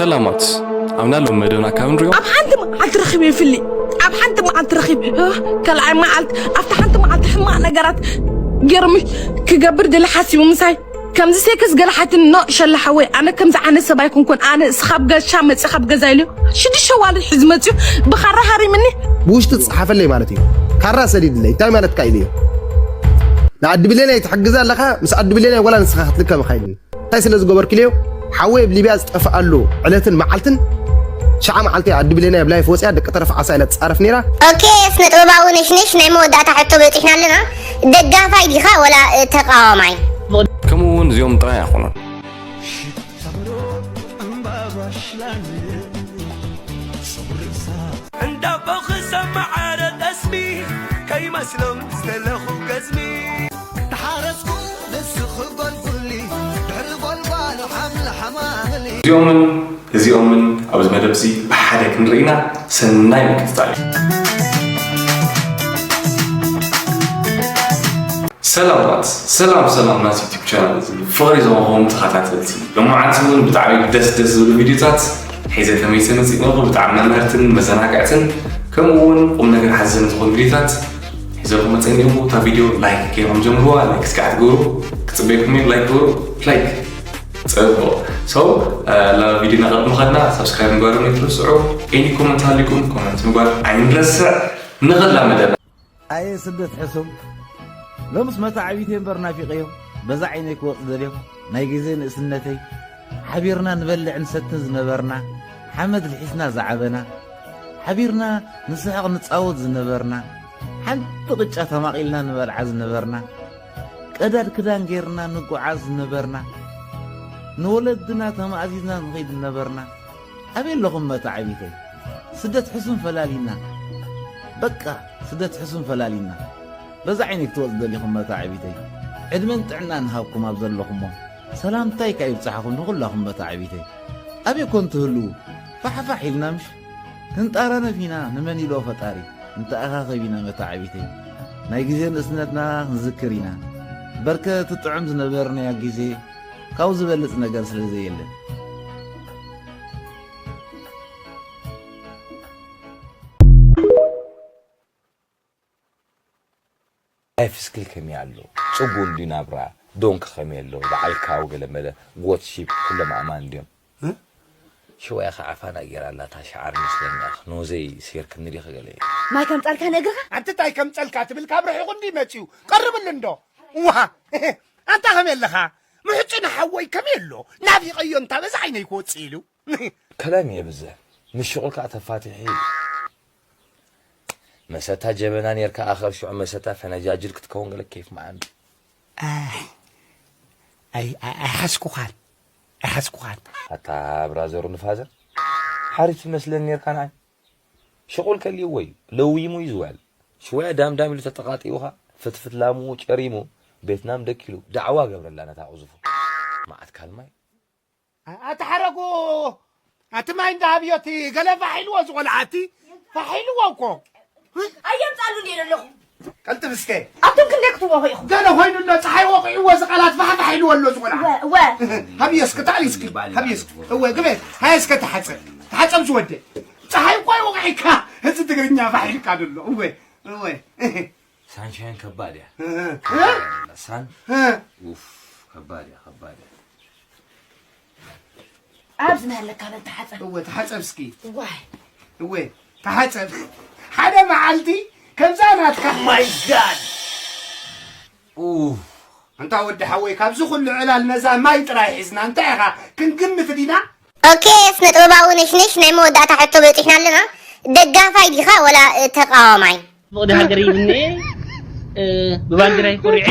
ሰላማት ኣብና ሎም መደብና ካብ ንሪኦ ኣብ ሓንቲ መዓልቲ ረኺበ ይፍሊ ኣብ ሓንቲ መዓልቲ ረኺብ ካልኣይ መዓልቲ ኣብቲ ሓንቲ መዓልቲ ሕማቕ ነገራት ገርሚ ክገብር ድለ ሓሲቡ ምሳይ ከምዚ ሴክስ ገለ ሓትን ኖ ሸላ ሓወይ ኣነ ከምዚ ዓይነት ሰብ ኣይኮንኩን ኣነ እስኻብ ገሻ መፂ ካብ ገዛ ኢሉ ሽዱሽተ ዋልድ ሒዙ መፅዩ ብኻራ ሃሪምኒ ብውሽጢ ትፅሓፈለይ ማለት እዩ። ካራ ሰዲድለይ እንታይ ማለትካ ኢለዮ። ንዓዲ ብሌናይ ትሕግዝ ኣለኻ ምስ ዓዲ ብሌናይ ወላ ንስኻ ክትልከብኻ ኢሉኒ። እንታይ ስለ ዝገበርክልዮ ሓወይ ኣብ ሊብያ ዝጠፍኣሉ ዕለትን መዓልትን ሽዓ መዓልቲ ዓዲ ብሌናይ ኣብ ላይፍ ወፅያ ደቂ ተረፍ ዓሳ ኢላ ትፃረፍ ነይራ። ኦኬ ስነ ጥበባዊ ነሽነሽ ናይ መወዳእታ ሕቶ በፂሕና ኣለና። ደጋፋይ ዲኻ ወላ ተቃዋማይ? ከምኡ እውን እዚኦም ጥራይ ኣይኮኑን። እንዳቦ ክሰማዕ ዓረ ጠስሚ ከይመስሎም ዝተለኹ ገዝሚ ተሓረስኩ ንስኺ ጎልጉሊ ድሕሪ ጎልጓሉ ሓምሊ ሓማምሊ እዚኦምን እዚኦምን ኣብዚ መደብ እዚ ብሓደ ክንርኢ ኢና። ሰናይ ምክትታል። ሰላማት ሰላም ሰላም ናት ዩቱብ ቻናል እዚ ፍቕሪ ዝመኾም ተኸታተልቲ ሎማዓንቲ እውን ብጣዕሚ ደስ ደስ ዝብሉ ቪድዮታት ሒዘ ተመይሰ መፂእ ነኹ ብጣዕሚ መምህርትን መዘናግዕትን ከምኡ እውን ቁም ነገር ሓዘን ዝኾኑ ቪድዮታት ሒዘኹም መፀ እኒኦም እታ ቪድዮ ላይክ ገይሮም ጀምርዋ ላይክ እስካዕ ትገብሩ ክፅበይኩም እየ ላይክ ግበሩ ላይክ ፅቡቕ ሰው ናብ ቪድዮ ናቐድሚ ኸድና ሳብስክራይብ ምግባርም ኣይትረስዑ ኤኒ ኮመንት ሃሊኩም ኮመንት ምግባር ኣይንረስዕ ንኽላ መደብ ኣየ ስደት ሕሱም ሎምስ መታዕቢተይ እምበር ናፊቀዮም በዛ ዓይነይ ክወፅ ደልዮም ናይ ግዜ ንእስነተይ ሓቢርና ንበልዕ ንሰትን ዝነበርና ሓመድ ልሒስና ዝዓበና ሓቢርና ንስሕቕ ንጻወት ዝነበርና ሓንቲ ቅጫ ተማቒልና ንበልዓ ዝነበርና ቀዳድ ክዳን ጌርና ንጓዓዝ ዝነበርና ንወለድና ተማእዚዝና ንኸይድ ዝነበርና ኣበይ ኣለኹም መታዕቢተይ ስደት ሕሱም ፈላሊና በቃ ስደት ሕሱም ፈላሊና በዛ ዓይነይ ክትወፅ ደሊኹም መታዕቢተይ ዕድመን ጥዕና ንሃብኩም ኣብ ዘለኹሞ ሰላምታይ ካ ይብፅሓኹም ንኹላኹም መታዕቢተይ ኣበይ ኮን ትህልዉ ፋሕፋሕ ኢልና ምሽ ክንጣራነፍ ኢና ንመን ኢሎ ፈጣሪ ንተኣኻኸብ ኢና መታዕቢተይ ናይ ግዜ ንእስነትና ክንዝክር ኢና በርከ እቲ ጥዑም ዝነበርናዮ ግዜ ካብ ዝበልፅ ነገር ስለ ዘየለ ላይፍ ስኪል ከመይ ኣሎ? ጽጉ እንድዩ ናብራ? ዶንኪ ከመይ ኣሎ? በዓል ካው ገለ መለ፣ ጎት ሺፕ ኩሎም ኣእማን እንድዮም። ሽዋያ ኸዓ ፋና ጌራ ኣላ እታ ሸዓር መስለኒ ኣኽ ኖዘይ ሴርክኒ ዲኺ ገለ ኢለ። ማይ ከምጸልካ ነግርኻ? ኣንቲ ታይ ከምጸልካ ትብል ካብ ርሒቑ እንድዩ መጺኡ። ቀርብሉ እንዶ። እዋ ኣንታ ከመይ ኣለኻ? ምሕጹ ንሓወይ ከመይ ኣሎ? ናፊቐዮ እንታ በዛ ዓይነይ ክወጽእ ኢሉ። ከላም የብዝሕ ምስ ሽቑል ከኣ ተፋቲሑ እዩ። መሰታ ጀበና ኔርካ ኣኸር ሽዑ መሰታ ፈነጃጅል ክትከውን ገለ ኬፍ መዓንዱ። ኣይ ኣይ ኣይ ኣይሓስኩኻን ኣይሓስኩኻን። ኣታ ብራዘሩ ንፋዘር ሓሪፍ ትመስለኒ ኔርካ ንዓይ። ሽቑል ከሊእዎ እዩ ለዊሙ እዩ ዝውዕል። ሽወያ ዳምዳም ኢሉ ተጠቓጢኡኻ ፍትፍት ላምኡ ጨሪሙ ቤትናም ደኪሉ ዳዕዋ ገብረላ ነታ ቕዙፉ። መዓት ካልማይ። ኣታ ሓረጉ ኣቲ ማይ እንዳሃብዮ እቲ ገለ ፋሕ ኢልዎ ዝቆልዓ እቲ ፋሕ ኢልዎ እኮ ኣየምፃሉ እንዴ ዘለኹ ቀልጥፍ እስከ ኣብቶም ክንደይ ክትወቑ ኢኹም ገለ ኮይኑ ኣሎ ፀሓይ ወቂዕዎ ዝቃላት ፋሕ ፋሕ ኢልዎ ኣሎ ዝቆልዓ እወ እወ ሃብዮ እስከ ታዕሊ እስኪ ሃብዮ እስኪ እወ ግበ ሃየ እስከ ተሓፀብ ተሓፀብ ዝወደ ፀሓይ እኮ ይወቕዒካ እዚ ትግርኛ ፋሕ ኢልካ ደሎ እወ እወ ሳንሻይን ከባድ እያ። ሳን ኡፍ ከባድ እያ ከባድ እያ። ኣብዚ ናለካ በል ተሓፀብ። እወ ተሓፀብ እስኪ። ዋይ እወ ተሓፀብ። ሓደ መዓልቲ ከምዛ ናትካ ማይ ጋድ። ኡፍ ኣንታ ወዲ ሓወይ ካብዚ ኩሉ ዕላል ነዛ ማይ ጥራይ ሒዝና እንታይ ኢኻ ክንግምት ዲና? ኦኬ ስነ ጥበባዊ ነሽነሽ ናይ መወዳእታ ሕቶ በፂሕና ኣለና። ደጋፋይ ዲኻ ወላ ተቃዋማይ? ፍቕዲ ሃገረይ ይብኔ ብባንዲራይ ኮሪዐ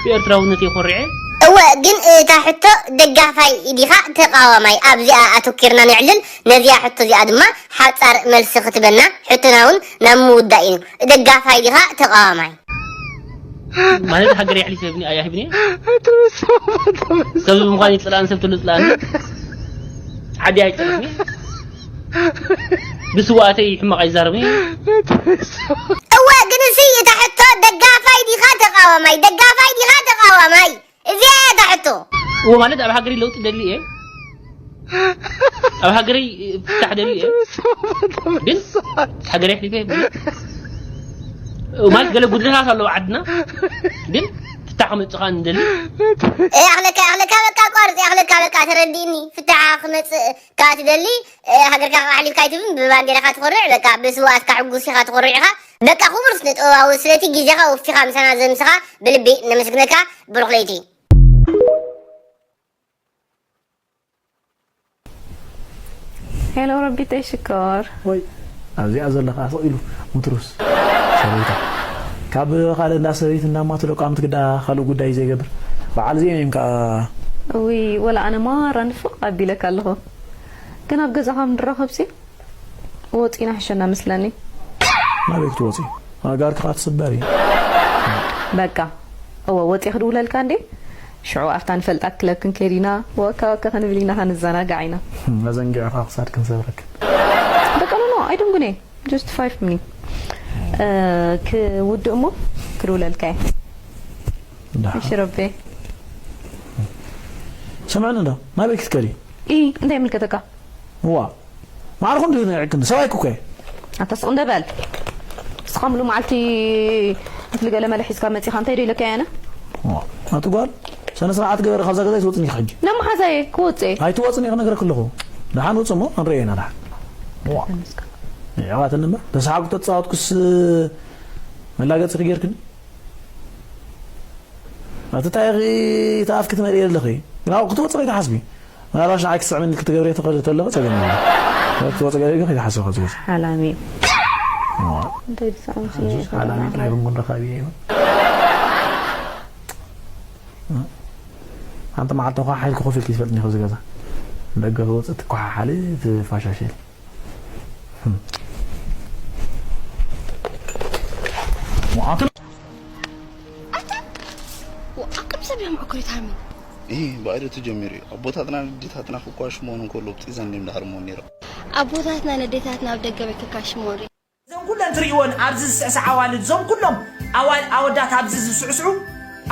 ብኤርትራውነተይ ኮሪዐ እወ ግን እታ ሕቶ ደጋፋይ ዲኻ ተቃዋማይ ኣብዚኣ ኣተኪርና ነዕልል ነዚኣ ሕቶ እዚኣ ድማ ሓጻር መልሲ ክትበና ሕቶና እውን ናብ ምውዳእ እዩ ደጋፋይ ዲኻ ተቃዋማይ ማለት ሃገረይ ኣሕሊፈ ብኒ ኣያ ሂብኒ ሰብ ምዃን ይፅላእን ሰብ ተሎ ፅላእን ዓዲ ኣይፅላእኒ ብስዋእተይ ሕማቕ ኣይዛረብን እወ ግን እሲ እታ ሕቶ ደጋፋይ ዲኻ ተቃዋማይ ደጋፋይ ዲኻ ተቃዋማይ እዚኣ እያ እታ ሕቶ እወ ማለት ኣብ ሃገሪ ለውጢ ደሊ እየ ኣብ ሃገረይ ፍታሕ ደልዩ እየ፣ ግን ሃገረይ ኣሕሊፈ ይብል። ማለት ገለ ጉድለታት ኣለዎ ዓድና፣ ግን ፍታሕ ክመጽእ ከኣ ንደሊ። የኣኽለካ፣ የኣኽለካ፣ በቃ ኣቋርጽ፣ የኣኽለካ፣ በቃ ተረዲእኒ። ፍታሕ ክመጽእ ከኣ ትደሊ፣ እ፣ ሃገርካ ኣሕሊፍካ ኣይትብን፣ ብባንዴራኻ ትኾርዕ፣ በቃ ብስውኣትካ ሕጉስ ኢኻ፣ ትኾርዕ ኢኻ። በቃ ክቡር ስነ ጥበባዊ፣ ስለቲ ግዜኻ ወፊኻ ምሳና ዘምስኻ ብልቢ ነመስግነካ። ብሩኽ ለይቲ። ሄሎ ረቢተይ ሽኮር። ወይ ኣብዚኣ ዘለኻ ስቕ ኢሉ ምትሩስ ሰበይታ ካብ ካልእ እንዳ ሰበይት እንዳ ማቱ ደቂ ኣምት ግዳ ካልእ ጉዳይ ዘይገብር በዓል እዚኦም እዮም ከዓ እውይ ወላ ኣነ ማራ ንፍቕ ኣቢለካ ኣለኹ። ግን ኣብ ገዛኻ ምድራኸብሲ ወፂና ሕሸና መስለኒ። ናበይ ክትወፂ? ኣጋርኪ ከዓ ትስበር እዩ። በቃ እወ ወፂ ክድውለልካ እንዴ? ሽዑ ኣብታ ንፈልጣ ክለብ ክንከይድ ኢና፣ ወካ ወካ ክንብል ኢና፣ ክንዘናጋዕ ኢና። መዘንጊዕኻ ክሳድ ክንሰብረክ። በቃ ኖ ኖ ኣይደንጉኔ just five minutes ክውድእ እሞ ክድውለልካ እየ። ደሓን። እሺ ረቤ። ስምዕኒ እንዶ ናበይ ክትከዲ? ኢ እንታይ ይምልከተካ? ዋ ማዕርኹ እንዲ ነዕክን ሰብኣይኩ እኮ እየ። ኣታ ስቕ እንደ በል። ንስኻ ሙሉ መዓልቲ ክፍሊ ገለ መለ ሒዝካ መፂኻ እንታይ ዶ ኢለካ እየ ኣነ? ዋ ኣቲ ጓል ስነ ስርዓት ገበሪ ካብዛ ገዛ ኣይትወፅን ኢኻ ሕጂ። ነመሓዛየ ክወፅእ እየ። ኣይትወፅን እየ ክነግረክ ኣለኹ። ደሓን ውፅ እሞ ክንሪኦ ኢና ደሓን። ዋ ተመስገን። የዕዋትኒ እምበር ተሰሓጉ ተፃወትኩስ መላገፂ ክጌርክኒ ኣቲ እንታይ ኢኺ እቲ ኣፍኪ ትመልኢ ኣለኺ ግን ኣብኡ ክትወፅእ ከይትሓስቢ ምናልባሽ ንዓይ ክትስዕመኒ ክትገብርዮ ትኽእሊ ተለኺ ፀገም የለን ክትወፅእ ገለ ግን ከይትሓስቢ ካብ ዝወፅእ ሓላሚ እዋ እንታይ ዝሰኣምሲ ሱስ ሓላሚ ጥራይ ክንጉን ረኻቢ እየ ይብል ሓንቲ መዓልቲ እኳ ሓይልኪ ኮፍ ኢልኪ ትፈልጥኒ ኣብዚ ገዛ ደገ ክወፅእ ትኳሓሓሊ ትፋሻሸሊ ኣታ ኣቅም ሰብ እዮም ኣኩሪታሚ ይህ ባዕሉ ተጀሚሩ እዩ ኣቦታትና ንዴታትና ክኳሽሞን እንከሎ ብጢዘን እዮም ዳሕርሞን ነይሮም ኣቦታትና ነዴታትና ኣብ ደገ ቤት ክካሽሞን ርኢ እዞም ኩለን ትርእይወን ኣብዚ ዝስዕስዓ ኣዋልድ እዞም ኩሎም ኣዋል ኣወዳት ኣብዚ ዝስዕስዑ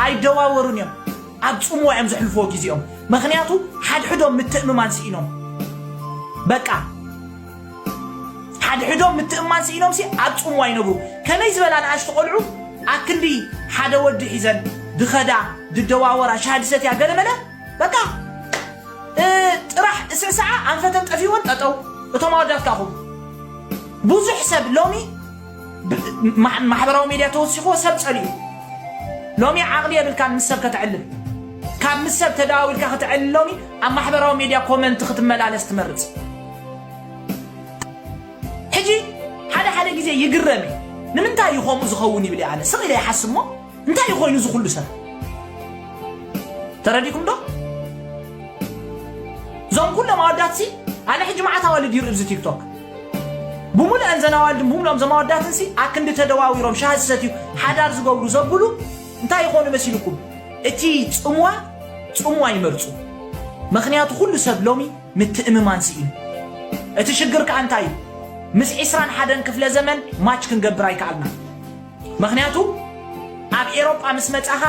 ኣይደዋወሩን እዮም ኣብ ጽምዋ እዮም ዘሕልፍዎ ግዜኦም ምኽንያቱ ሓድሕዶም ምትእምማን ስኢኖም በቃ ሓድሕዶም ምትእማን ስኢኖም ሲ ኣብ ጽምዋ ይነብሩ ከመይ ዝበላ ንኣሽቱ ቆልዑ ኣክንዲ ሓደ ወዲ ሒዘን ድኸዳ ድደዋወራ ሻሃ ድሰትያ ገለመለ በቃ ጥራሕ እስዕስዓ ኣንፈተን ጠፊወን ጠጠው እቶም ኣወዳት ካኹም ብዙሕ ሰብ ሎሚ ማሕበራዊ ሜድያ ተወሲኽዎ ሰብ ጸሊኡ ሎሚ ዓቕሊ የብልካን ምስ ሰብ ከተዕልል ካብ ምስ ሰብ ተደዋዊልካ ክትዕልል ሎሚ ኣብ ማሕበራዊ ሜድያ ኮመንት ክትመላለስ ትመርጽ ሕጂ ሓደ ሓደ ግዜ ይግረም እዩ ንምንታይ እዩ ከምኡ ዝኸውን ይብል ኣነ ስቕ ኢለ ይሓስብ ሞ እንታይ ኮይኑ እዚ ኩሉ ሰብ ተረዲኩም ዶ እዞም ኩሎም ኣወዳትሲ ኣነ ሕጂ መዓት ኣዋልድ ይርኢ ኣብዚ ቲክቶክ ብሙሉአን ዘን ኣዋልድን ብሙሉኦም ዘም ኣወዳትንሲ ኣክንዲ ተደዋዊሮም ሻሂ ዝሰትዩ ሓዳር ዝገብሩ ዘብሉ እንታይ ይኾኑ መሲልኩም እቲ ጽምዋ ጽምዋ ይመርጹ ምኽንያቱ ኩሉ ሰብ ሎሚ ምትእምማን ስኢኑ እቲ ሽግር ከኣ እንታይ እዩ ምስ ዒስራን ሓደን ክፍለ ዘመን ማች ክንገብር ኣይከኣልና ምኽንያቱ ኣብ ኤሮጳ ምስ መጻኻ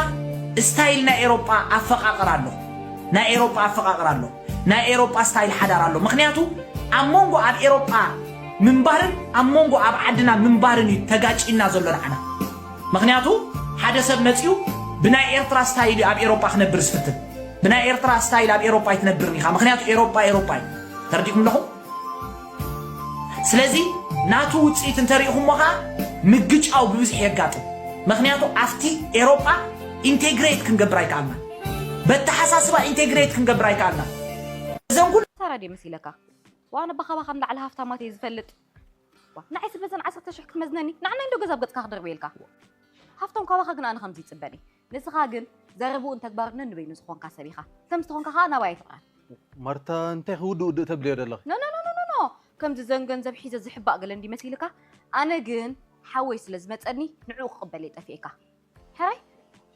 ስታይል ናይ ኤሮጳ ኣፈቓቕር ኣሎ ናይ ኤሮጳ ኣፈቓቕር ኣሎ ናይ ኤሮጳ ስታይል ሓዳር ኣሎ ምኽንያቱ ኣብ መንጎ ኣብ ኤሮጳ ምንባርን ኣብ መንጎ ኣብ ዓድና ምንባርን እዩ ተጋጭና ዘሎ ንዓና ምኽንያቱ ሓደ ሰብ መጺኡ ብናይ ኤርትራ ስታይል እዩ ኣብ ኤሮጳ ክነብር ዝፍትን ብናይ ኤርትራ ስታይል ኣብ ኤሮጳ ኣይትነብርን ኢኻ ምኽንያቱ ኤሮጳ ኤሮጳ እዩ ተረዲኹም ኣለኹም ስለዚ ናቱ ውፅኢት እንተሪእኹሞ ከዓ ምግጫው ብብዝሒ የጋጥም ምክንያቱ ኣብቲ ኤሮጳ ኢንቴግሬት ክንገብር ኣይከኣልና በተሓሳስባ ኢንቴግሬት ክንገብር ኣይከኣልና እዘን ኩሉ ሳራ ድየ መሲለካ? ዋነ ባኻባ ከም ላዕሊ ሃፍታማት እየ ዝፈልጥ። ዋ፣ ንዓይ ስበዘን ዓሰርተ ሽሕ ክትመዝነኒ ንዓናይ እንዶ ገዛ ኣብ ገጽካ ክደርበየልካ። ሃፍቶም ካባኻ ግን ኣነ ከምዚ ይጽበኒ። ንስኻ ግን ዘረብኡን ተግባሩን ነንበይኑ ዝኾንካ ሰብ ኢኻ። ከም ዝተኾንካ ኸኣ ናባይ ኣይትቕረብ። ማርታ እንታይ ክውድእ ውድእ ተብልዮ ዘለኺ? ኖ ኖ ኖ ኖ ኖ ከምዚ ዘን ገንዘብ ሒዘ ዝሕባእ ገለ እንዲ መሲልካ? ኣነ ግን ሓወይ ስለ ዝመጸኒ ንዕኡ ክቕበል እየ ጠፊኤካ። ሕራይ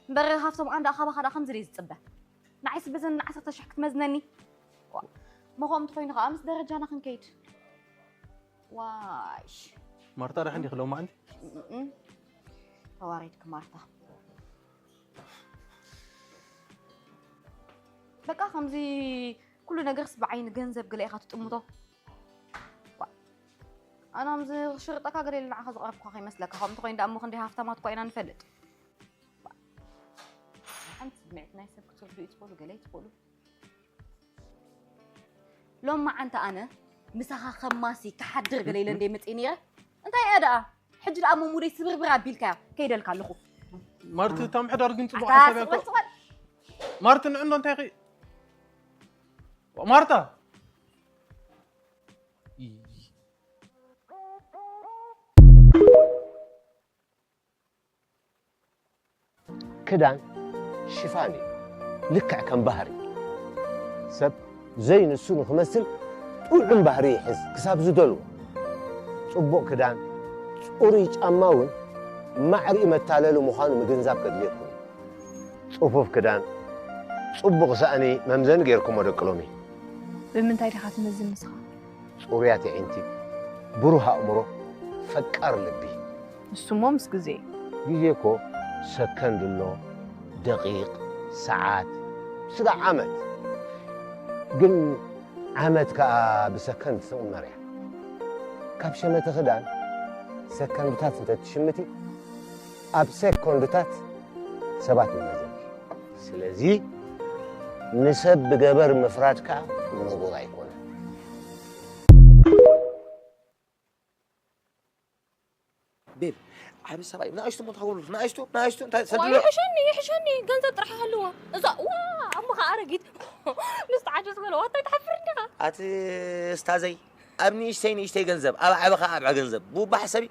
እምበር ሃፍቶም ኣንዳ ካባኻ ደኣ ከምዚ ድየ ዝጽበ? ንዓይስ በዘን ዓሰርተ ሽሕ ክትመዝነኒ? ዋ፣ እሞ ከምኡ እንተኾይኑ ኸኣ ምስ ደረጃና ክንከይድ። ዋይ። ማርታ ደሓን ዲኺ ሎማዓንቲ? እም፣ ተዋሪድኪ ማርታ። በቃ ከምዚ ኩሉ ነገርስ ብዓይኒ ገንዘብ ገለ ኢኻ ትጥምቶ። ዋ፣ ኣነ ኣምዚ ክሽርጠካ ገለ ኢለ ንዓኻ ዝቐረብኩኻ ከይመስለካ። ከምኡ እንተኾይኑ ደኣ እሞ ክንደይ ሃፍታማት እኳ ኢና ንፈልጥ። ዋ፣ ሓንቲ ስምዒት ናይ ሰብ ክትርድኡ ትኽእሉ፣ ገለ ኣይትኽእሉ። ሎም መዓንቲ ኣነ ምሳኻ ከማሲ ክሓድር ገለ ኢለ እንደ መፅእ ነይረ። እንታይ እያ ደኣ? ሕጂ ደኣ መሙደይ ስብርብር ኣቢልካያ ከይደልካ ኣለኹ። ማርቲ፣ እታ ምሕዳር ግን ፅቡቅ ኣታ ሓሳብ እያ ስቕ በል፣ እኮ። ስቕ በል። ማርቲ፣ ንዕኖ እንታይ ኸ ማርታ። ክዳን ሽፋን እዩ። ልክዕ ከም ባህሪ። ሰብ ዘይንሱ ንኽመስል ጥዑም ባህሪ ይሕዝ ክሳብ ዝደልዎ። ጽቡቕ ክዳን፣ ጽሩይ ጫማ እውን ማዕሪኡ መታለሊ ምዃኑ ምግንዛብ ከድልየኩም እዩ። ጽፉፍ ክዳን፣ ጽቡቕ ሳእኒ መምዘኒ ገይርኩሞ ደቂ ሎሚ። ብምንታይ ዲኻ ትመዝን ንስኻ? ጽሩያት ኣዒንቲ፣ ብሩህ ኣእምሮ፣ ፈቃር ልቢ። ንሱሞ ምስ ግዜ እዩ። ግዜ እኮ ሰከንድ ኣሎ፣ ደቂቕ፣ ሰዓት፣ ስጋዕ ዓመት። ግን ዓመት ከኣ ብሰከንድ ትቕመር እያ። ካብ ሸመተ ክዳን ሰከንድታት እንተ ትሽምቲ፣ ኣብ ሴኮንድታት ሰባት ንመዘን። ስለዚ ንሰብ ብገበር ምፍራድ ከኣ ንቡር ኣይኮነን። ቤብ ዓቢ ሰብኣይ ንኣሽቱ ሞ ትሃውሉ ንኣሽቱ ንኣሽቱ እንታይ ሰድሎ ይሕሸኒ ይሕሸኒ ገንዘብ ጥራሕ ሃልዎ እዛ ዋ ኣሞኻ ኣረጊት ምስ ተዓጀዝ ገለ ዋታይ ትሓፍር እንዲኻ ኣቲ እስታዘይ ኣብ ንእሽተይ ንእሽተይ ገንዘብ ኣብ ዓበኻ ኣብ ገንዘብ ብባ ሓሰቢ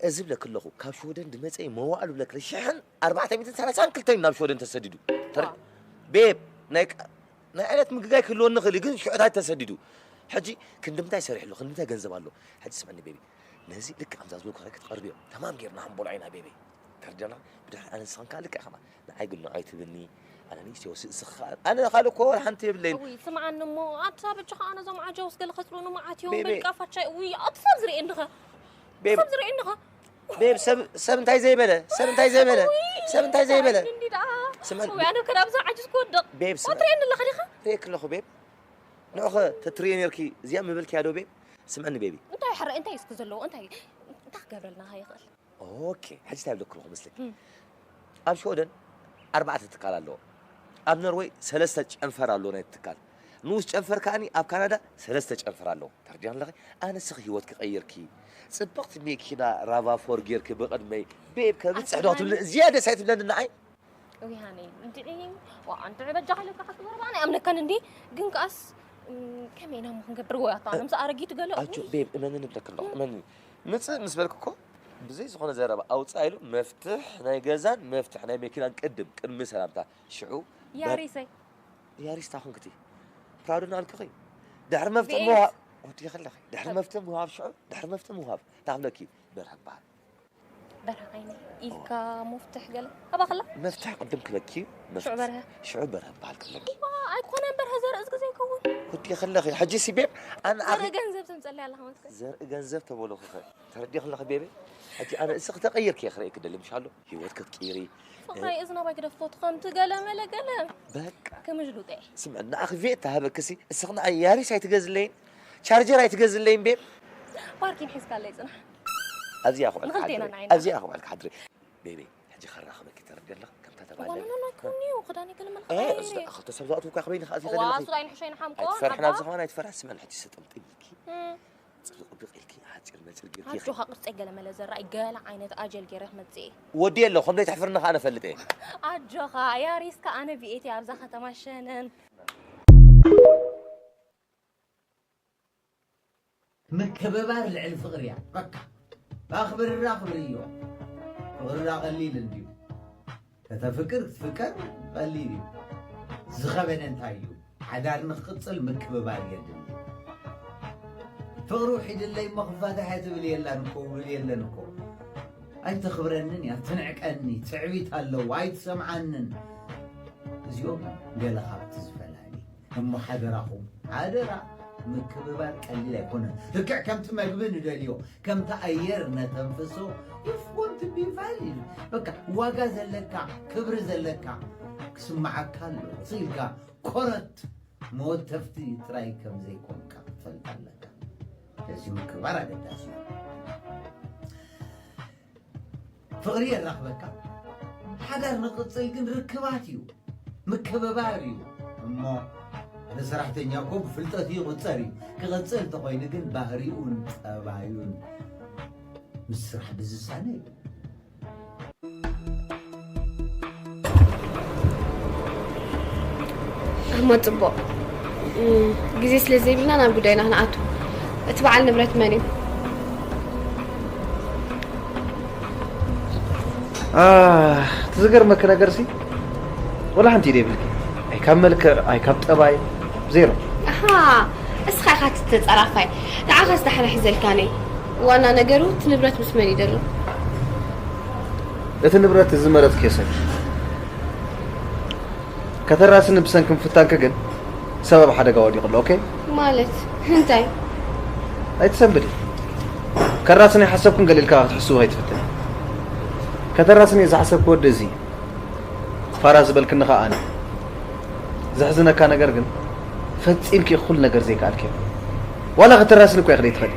እዚ ብለክ ኣለኹ ካብ ሽወደን ድመፀ መዋእሉ ብለክ ሽሕን ኣርባዕተ ሚእትን ሰላሳን ክልተን ናብ ሽወደን ተሰዲዱ ተረ- ቤብ ናይ ቃ- ናይ ዕለት ምግጋይ ክህልወኒ ክእል ግን ሽዑታት ተሰዲዱ ሕጂ ክንድምታይ ሰሪሕሉ ክንድምታይ ገንዘብ ኣሎ ሕጂ ስምዕኒ ቤቢ ነዚ ልክ ከምዛ ዝበልኩ ክትቀርብዮ ተማም ጌርና ክንበሎ ኢና ቤቢ ተርደና ብድሕሪ ኣነ ንስኽን ከዓ ልክዕ ከማ ንዓይ ግን ንዓይ ትብልኒ ኣነ ንእሽተይ ወስእ ስኻ ኣነ ካልእ እኮ ሓንቲ የብለይን ውይ ስምዓኒ እሞ ኣታ በጃኻ ኣነ ዞም ዓጃውስ ገለ ከፅሉኒ መዓት እዮም ቤቢ። በልቃ ፋቻ ውይ ኣትፋል ዝርኢ እንድኻ ቤብ ሰብ ዝርኢ እንድኻ ቤብ ሰብ ሰብ እንታይ ዘይበለ ሰብ እንታይ ዘይበለ ሰብ እንታይ ዘይበለ እንዲ ደኣ ስምዕኒ ወይ ኣነ ከዳብዛ ዓጅዝ ክወድቕ ቤብ ስምዕኒ ትርእየኒ ኣለኻ ዲኻ ሬክ ኣለኹ ቤብ ንዑኸ ተትርእዮ ነርኪ እዚኣ ምበልክያ ዶ ቤብ ስምዕኒ ቤቢ እንታይ ሕረ እንታይ እስኪ ዘለዎ እንታይ እንታይ ክገብረልና ይኽእል ኦኬ ሕጂ እንታይ ብለኩም ክመስለኪ ኣብ ሽወደን ኣርባዕተ ትካል ኣለዎ ኣብ ኖርወይ ሰለስተ ጨንፈር ኣለዎ ናይ ትካል ንኡስ ጨንፈር ከዓኒ ኣብ ካናዳ ሰለስተ ጨንፈር ኣለዎ ተርዲያ ኣለኺ ኣነ ስኺ ህይወት ክቐይርኪ ጽብቕቲ ሜኪና ራቫ ፎር ጌርኪ ብቕድመይ ቤብ ከብጽሕ ዶ ክትብሊ እዚኣ ደስ ኣይትብለኒ ንዓይ ውይ ሃኒ እንድዒ ዋ እንድዒ በጃ ከለካ ክትገርባ ናይ ኣምነካን እንዲ ግን ከኣስ ከመይ ኢና ሞ ክንገብር ወይ ኣታ ኣነ ምስ ኣረጊቱ ገለ ኣጆ ቤብ እመንኒ ብለክ ኣለኹ እመንኒ ምጽእ ምስ በልክ እኮ ብዘይ ዝኾነ ዘረባ ኣውፅኣ ኢሉ መፍትሕ ናይ ገዛን መፍትሕ ናይ መኪናን ቅድም ቅድሚ ሰላምታ ሽዑ ያሪሰይ ያሪስታ ኮንክቲ ፕራውድና ኣልክኺ ድሕሪ መፍትሕ ቤት። ምሃብ ወዲ ከለኺ ድሕሪ መፍትሕ ምሃብ ሽዑ ድሕሪ መፍትሕ ምሃብ ታክለኪ በርሀ በሃል በርሀ ዓይኒ ኢልካ መፍትሕ ገለ ኣባኽላ መፍትሕ ቅድም ክለኪ ሽዑ በርሀ ሽዑ በርሀ በሃል ክለኪ ኣይኮነን በርሀ ዘርእስ ግዜ ይከውን ወዲ ከለኺ ሕጂ ሲ ቤብ ኣነ ኣረ ገንዘብ ተምፀለይ ኣለኻ መስከ ዘርኢ ገንዘብ ተበሎ ክኸ ተረዲ ከለኺ ቤቢ ሕጂ ኣነ እስኺ ተቐይርኪ ክርእይ ክደሊ ምሽ ኣሎ ህይወት ክትቅይሪ ፍቕራይ እዝና ባይ ግደፎ ትኸምቲ ገለ መለ ገለ በቃ ክምሽ ሉጤ ስምዕ ንኣኺ ቬት ተሃበክሲ እስኽና ኣያሪስ ኣይትገዝለይን ቻርጀር ኣይትገዝለይን ቤብ ፓርኪን ሒዝካ ኣለይ ፅናሕ ኣብዚኣ ክውዕል ንኽልቴና ክሓድሪ ንዓይና። ኣብዚኣ ክውዕል ክሓድሪ ቤቢ ሕጂ ከራኸበኪ ተረዲ ኣለኺ ከምታ ተባለ ዋናና ኩኒ ክዳን ይከልመልካ እ፣ እዛ- ክልተ ሰብ ዝኣትውካ ክበይኒ ከኣ ዋ ከለኺ ሱዳይ ንሕሸይ ንሓምቆ ኣይትፈርሒ ናብዚ ከማን ኣይትፈርሒ ስምዕ ሕጂ ሰጠምጢ ኢልኪ ጽብቕ ብቕ ኢልኪ ሓጺር መጺር ጌርኪ ኢኺ ኣጆኻ ቅርጸይ ገለ መለ ዘራይ ገለ ዓይነት ኣጀል ገይረ ክመጽእ እየ ወዲ ኣሎ ከምዶ ኣይትሕፍርኒ ከኣ ነፈልጥ እየ ኣጆኻ ያሪስካ ኣነ ቪኤቲ ኣብዛ ከተማ ሸነን ምክብባር ልዕሊ ፍቕሪ እያ። በቃ ባኽብርራ ክብሪ እዮ። ፍቕርራ ቀሊል እንድዩ። ከተፍቅር ክትፍቀር ቀሊል እዩ። ዝኸበደ እንታይ እዩ? ሓዳር ንክቕጽል ምክብባር የድሊ። ፍቕሪ ውሒድለይ እሞ ክፋታሕ እያ ትብል የላን እኮ ውብል የለን እኮ። ኣይተኽብረንን እያ፣ ትንዕቀኒ፣ ትዕቢት ኣለዋ፣ ኣይትሰምዓንን። እዚኦም ገለ ካብቲ ዝፈላሊ እሞ ሓደራኹም ሓደራ ምክብባር ቀሊል ኣይኮነን። ልክዕ ከምቲ መግቢ ንደልዮ ከምቲ ኣየር ነተንፍሶ if want to be valued በቃ ዋጋ ዘለካ ክብሪ ዘለካ ክስምዓካ ኣሎ ኢልካ ኮረት መወተፍቲ ጥራይ ከም ዘይኮንካ ክትፈልጥ ኣለካ። ስለዚ ምክብባር ኣገዳሲ እዩ። ፍቕሪ የራኽበካ፣ ሓዳር ንቕጽል ግን ርክባት እዩ፣ ምክብባር እዩ። እሞ ሓደ ሰራሕተኛ እኮ ብፍልጠት ይቑጸር እዩ። ክቕጽል እንተኾይኑ ግን ባህሪኡን ጠባዩን ምስ ስራሕ ብዝሳነ እዩ። እሞ ጽቡቕ። እም፣ ግዜ ስለ ዘይብልና ናብ ጉዳይና ክንኣቱ። እቲ በዓል ንብረት መን እዩ? እቲ ዝገርመኪ ነገር ሲ ወላ ሓንቲ ኢደ ይብልኪ። ኣይ ካብ መልክዕ ኣይ ካብ ጠባይ ዜሮ። ኣሃ፣ እስኻ ኢኻ እቲ ተጻራፋይ። ንዓኻስ ዳሕና ሒዘልካ ነይ። ዋና ነገሩ እቲ ንብረት ምስ መን እዩ ዘሎ? እቲ ንብረት እዚ መረጽክዮ ሰብ እዩ። ከተራስኒ ብሰንኪ ምፍታንኪ ግን ሰብ ኣብ ሓደጋ ወዲቑ ኣሎ። ኦኬ? ማለት እንታይ? ኣይትሰንብዲ። ከራስኒ ሓሰብኩን ገሊልካ ክትሕስቡ ከይትፍትን። ከተራስኒ ዝሓሰብኩ ወዲ እዚ ፋራ ዝበልክኒ ኸኣ ኣነ። ዘሕዝነካ ነገር ግን ፈጺምኪ ኩሉ ነገር ዘይከኣልኪ። ዋላ ከተራስኒ እኮ ይኽእል ትኽእል።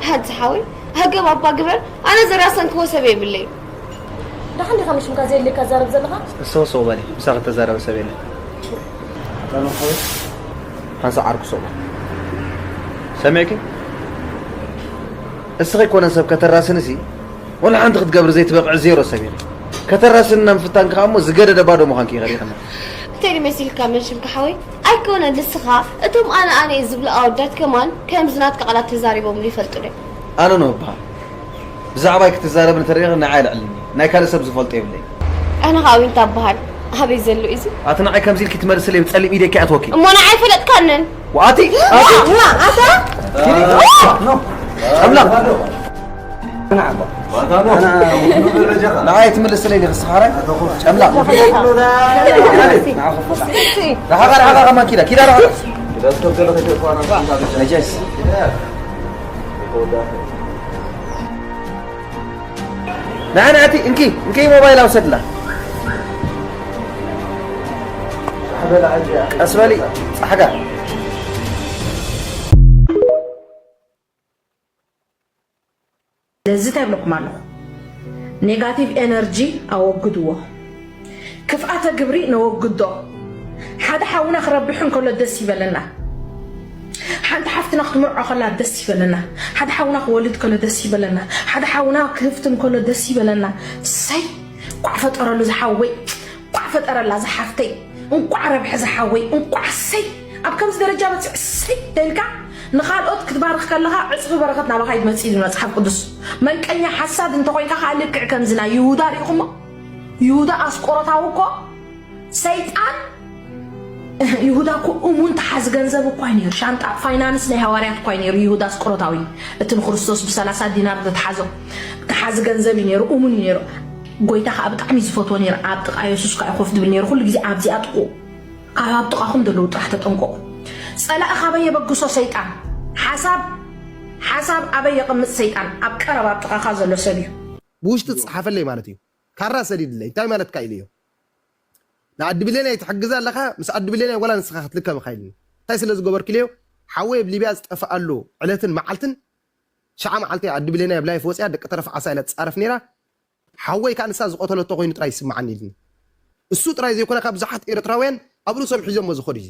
ሓንቲ ሓወይ ሃገብ ኣባ ግበር ኣነ ዘራሰንክዎ ሰብ የብለይ። ደሓን ዲኻ ምሽ ምካ ዘየድልየካ ትዛረብ ዘለኻ? እሰው ሰው በሊ ምሳኺ ተዛረበ ሰብ የለን። ሓንሳ ዓርኩ ሰው ሰሚዕኪ እስኺ ኮነ ሰብ ከተራስንሲ ወላ ሓንቲ ክትገብሪ ዘይትበቕዒ ዜሮ ሰብ ኢኺ። ከተራስንና ምፍታንኪ ከኣ እሞ ዝገደደ ባዶ ምዃንኪ ኢኺ ሪኢኽና። እንታይ ድዩ መሲልካ መን ሽምካ ሓወይ? ኣይኮነን ንስኻ እቶም ኣነ ኣነ እየ ዝብሉ ኣወዳት ከማን ከምዚ ናትካ ቃላት ተዛሪቦምሉ ይፈልጡ ዶ? ኣነ ነው እበሃል። ብዛዕባይ ክትዛረብ እንተደሊኺ ንዓይ ኣልዕልኒ። ናይ ካልእ ሰብ ዝፈልጦ የብለይን። ኣነ ኸኣ ዊንታ እበሃል። ኣበይ ዘሎ እዩ እዚ? ኣቲ ንዓይ ከምዚ ኢልኪ ትመልስለይ ብጸሊም ኢደይ ከይኣትወኪ። እሞ ንዓይ ኣይፈለጥካንን። ወኣቲ ኣቲ ኣታ ኣምላኽ ንዓይ ትምልስለይ ዲኺ ስኻራይ ጨምላቕ ራሓቓ ራሓቓ ከማን ኪዳ ኪዳ ራሓቓ ነጃስ ንዓ ንዕቲ እንኪ እንኪ ሞባይል ኣውሰድላ ቀስ በሊ ጻሕጋ ስለዚ እንታይ ይብለኩም ኣለኹ? ኔጋቲቭ ኤነርጂ ኣወግድዎ። ክፍኣተ ግብሪ ነወግዶ። ሓደ ሓውና ክረብሕ እንከሎ ደስ ይበለና። ሓንቲ ሓፍትና ክትምርዖ ከላ ደስ ይበለና። ሓደ ሓውና ክወልድ ከሎ ደስ ይበለና። ሓደ ሓውና ክህፍት እንከሎ ደስ ይበለና። ሰይ ኳዕ ፈጠረሉ ዝሓወይ ኳዕ ፈጠረላ ዝሓፍተይ እንቋዕ ረብሐ ዝሓወይ እንቋዕ ሰይ ኣብ ከምዚ ደረጃ በፂዕ ሰይ ደልካ ንኻልኦት ክትባርኽ ከለኻ ዕፅፊ በረኸት ናባኻ ይመፅእ ኢሉ መፅሓፍ ቅዱስ መንቀኛ ሓሳድ እንተኮይንካ ከዓ ልክዕ ከምዚ ናይ ይሁዳ ርኢኹሞ ይሁዳ ኣስቆሮታዊ እኮ ሰይጣን ይሁዳ እኮ እሙን ተሓዚ ገንዘብ እኳ ነይሩ ሻንጣ ፋይናንስ ናይ ሃዋርያት እኳ ነይሩ ይሁዳ ኣስቆሮታዊ እቲ ንክርስቶስ ብሰላሳ ዲናር ዘተሓዞ ተሓዚ ገንዘብ እዩ ነይሩ እሙን እዩ ነይሩ ጎይታ ከዓ ብጣዕሚ ዝፈትዎ ነይሩ ኣብ ጥቃ የሱስ ከዓ ኮፍ ድብል ነይሩ ኩሉ ግዜ ኣብዚኣ ጥቁ ካብ ኣብ ጥቃኹም ዘለዉ ጥራሕ ተጠንቀቁ ፀላኢ ካበይ የበግሶ ሰይጣን ሓሳብ ሓሳብ ኣበይ የቐምጥ ሰይጣን ኣብ ቀረብ ኣብ ጥቃኻ ዘሎ ሰብ እዩ ብውሽጢ ጸሓፈለይ ማለት እዩ። ካራ ሰዲድለይ እንታይ ማለትካ ኢለዮ። ንኣዲ ብሌን ኣይትሕግዝ ኣለኻ ምስ ኣዲ ብሌን ዋላ ንስኻ ክትልከም ኢኻ ኢልኒ። እንታይ ስለ ዝገበርኩ ኢለዮ። ሓወይ ኣብ ሊብያ ዝጠፍኣሉ ዕለትን መዓልትን ሽዓ መዓልቲ ኣዲ ብሌን ኣብ ላይፍ ወፅያ ደቂ ተረፍ ዓሳ ኢላ ትፃረፍ ነይራ። ሓወይ ከዓ ንሳ ዝቐተለቶ ኮይኑ ጥራይ ይስምዓኒ ኢልኒ። እሱ ጥራይ ዘይኮነ ካብ ብዙሓት ኤርትራውያን ኣብ ርእሶም ሒዞሞ ዝኸዱ እዩ።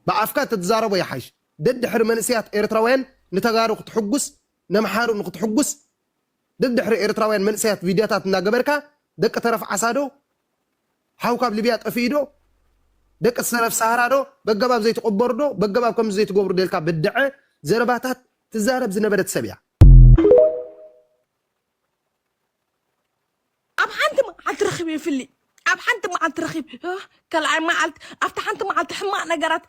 ብኣፍካ ተትዛረቦ ይሓይሽ። ደድሕሪ መንእሰያት ኤርትራውያን ንተጋሩ ክትሕጉስ ነምሓሩ ንክትሕጉስ ደድሕሪ ኤርትራውያን መንእሰያት ቪድዮታት እናገበርካ ደቂ ተረፍ ዓሳ ዶ ሓው ካብ ሊብያ ጠፊኡ ዶ ደቂ ተረፍ ሰሃራ ዶ በገባብ ዘይትቕበሩ ዶ በገባብ ከምዚ ዘይትገብሩ ደልካ ብድዐ ዘረባታት ትዛረብ ዝነበረት ሰብ እያ። ኣብ ሓንቲ መዓልቲ ረኺበ ይፍሊ ኣብ ሓንቲ መዓልቲ ረኺብ ካልኣይ መዓልቲ ኣብቲ ሓንቲ መዓልቲ ሕማቕ ነገራት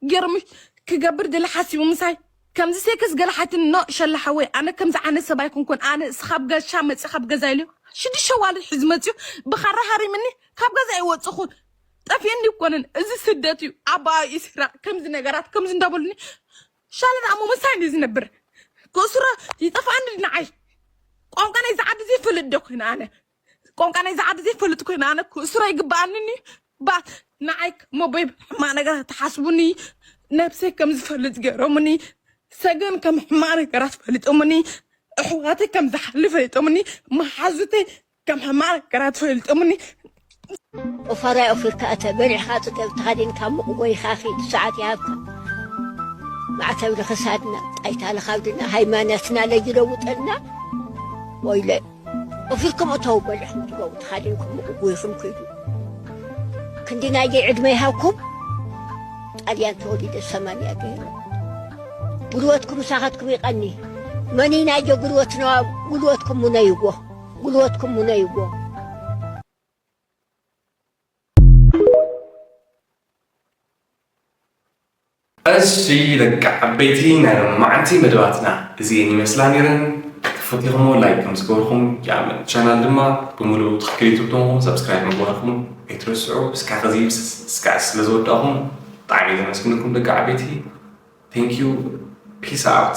ገርምሽ ክገብር ድለ ሓሲቡ ምሳይ ከምዚ ሴክስ ገለ ሓይትን ኖ ሸላ ሓወይ ኣነ ከምዚ ዓይነት ሰብ ኣይኮንኩን ኣነ እስኻብ ገሻ መፂ ካብ ገዛ ኢሉ ሽዱሽተ ዋልድ ሒዙ መፅዩ ብኻራ ሃሪምኒ ካብ ገዛ ይወፅኹ ጠፊእኒ ይኮንን እዚ ስደት እዩ ኣባኣ ኢስራ ከምዚ ነገራት ከምዚ እንዳበሉኒ ሻለ ደኣ ምሳይ እንዲ ዝነብር ክእስሮ ይጠፍኣኒ ንዓይ ቋንቋ ናይዚ ዓዲ ዘይፈልጥ ዶ ኮይነ ኣነ ቋንቋ ናይዚ ዓዲ ዘይፈልጥ ኮይነ ኣነ ክእስሮ ይግበኣኒ ባት ንዓይ ከም ኣቦይ ሕማቕ ነገራት ትሓስቡኒ፣ ነብሰይ ከም ዝፈልጥ ገይሮምኒ፣ ሰገን ከም ሕማቕ ነገራት ፈሊጦምኒ፣ ኣሕዋተይ ከም ዝሓሊ ፈሊጦምኒ፣ መሓዙተይ ከም ሕማቕ ነገራት ፈሊጦምኒ። ኦፋራይ ኦፊርካ እተ በሊዕካ ጽገብ ተኸዲንካ ሙቕ ጎይኻ ኺድ ሰዓት ይሃብካ። ማዕተብ ንኽሳድና ጣይታ ልኻብድና ሃይማኖትና ለይለውጠልና። ወይለ ኦፊርኩም እተው በሊዕኩም ትገቡ ተኸዲንኩም ሙቕ ጎይኹም ኪዱ። ክንዲ ናየ ዕድመ ይሃብኩም። ጣልያን ተወሊደ ሰማንያ ገይረ። ጉልበትኩም ምሳኻትኩም ይቐኒ። መኒናዮ ጉልበትና ጉልበትኩም ሙነይዎ። ጉልበትኩም ሙነይዎ። እሺ ደቂ ዓበይቲ ናይ ሎማዓንቲ መደባትና እዚኤን ይመስላ ነይረን። ተፈቲኹሞ ላይክ ከም ዝገበርኩም ይኣምን። ቻናል ድማ ብምሉኡ ትኽክል ዩቱብ ተኾንኩም ሰብስክራይብ ምግባርኩም ኣይትረስዑ። እስካ ከዚ እስካ ስለ ዝወዳኹም ብጣዕሚ እየ ዘመስግነኩም ደቂ ዓበይቲ። Thank you. Peace out.